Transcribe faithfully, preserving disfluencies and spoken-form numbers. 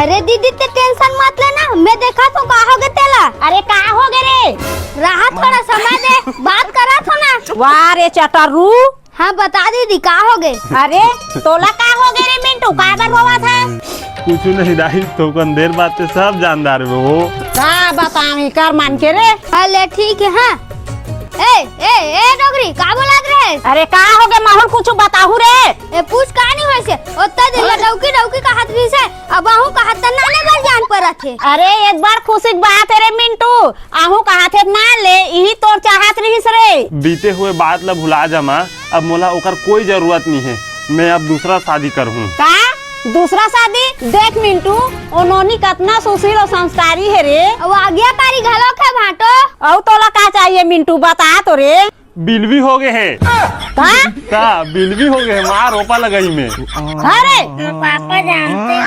अरे दीदी, ते टेंशन मत लेना, मैं देखा तो का होगे तेला। अरे का होगे रे? रहा, थोड़ा समय दे, बात करा थो ना। वाह रे चटरू। हाँ बता दीदी, का होगे? अरे तोला का होगे रे मिंटू, काबर रोवत हे? कुछ नहीं दाई, थोकन देर बाद ते सब जान डारबे वो। का बतावं कर मन के रे? हाँ ले ठीक हे। हाँ ए ए ए डोकरी, का बोलत रहे? अरे का होगे माहौल, कुछ बताहू रे। ए पूछ, का नहीं होइसे? ओत्ता दिन ला डौकी डौकी कहत रहिसे, अब आहू कहत त नाने बर जान परत हे। अरे एक बड़ खुशी के बात हे रे मिंटू, आहू कहत हे ना ले, इही तोर चाहत रहिस रे। बीते हुए बात ला भुला जा माँ, अब मोला ओकर कोई जरूरत नहीं हे। मैं अब दूसरा शादी करहूँ। का? दूसरा शादी? देख मिंटू, ओ नोनी कतना सुशील अउ संस्कारी हे रे। अउ आज्ञाकारी घलोक हे भांटो। अउ तोला का चाहिए मिंटू, बता तो रे। बिलवी होगे हे। का? का बिलवी होगे हे माँ, रोपा लगई में। अरे पापा जानते।